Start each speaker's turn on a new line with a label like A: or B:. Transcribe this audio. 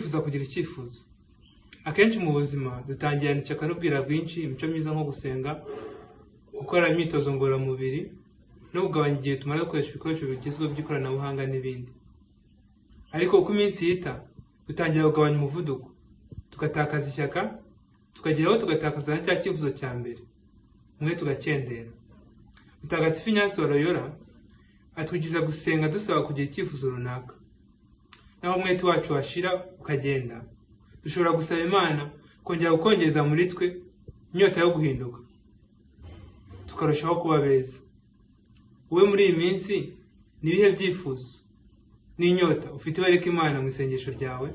A: Turifuza kugira icyifuzo. Akenshi mu buzima dutangirana ishyaka n'ubwira bwinshi, imico myiza nko gusenga, gukora imyitozo ngororamubiri no kugabanya igihe tumara dukoresha ibikoresho bigezweho by'ikoranabuhanga n'ibindi. Ariko uko iminsi ihita, dutangira kugabanya umuvuduko, tugatakaza ishyaka, tukageraho tugatakaza na cya cyifuzo cya mbere, umwe tugakendera. Mutagatifu Ignace wa Loyola atwigisha gusenga dusaba kugira icyifuzo runaka. Naho umwete wacu washira ukagenda, dushobora gusaba Imana kongera gukongeza muri twe inyota yo guhinduka, tukarushaho kuba beza. Wowe muri iyi minsi ni ibihe byifuzo n'inyota ufite wereka Imana mu isengesho ryawe?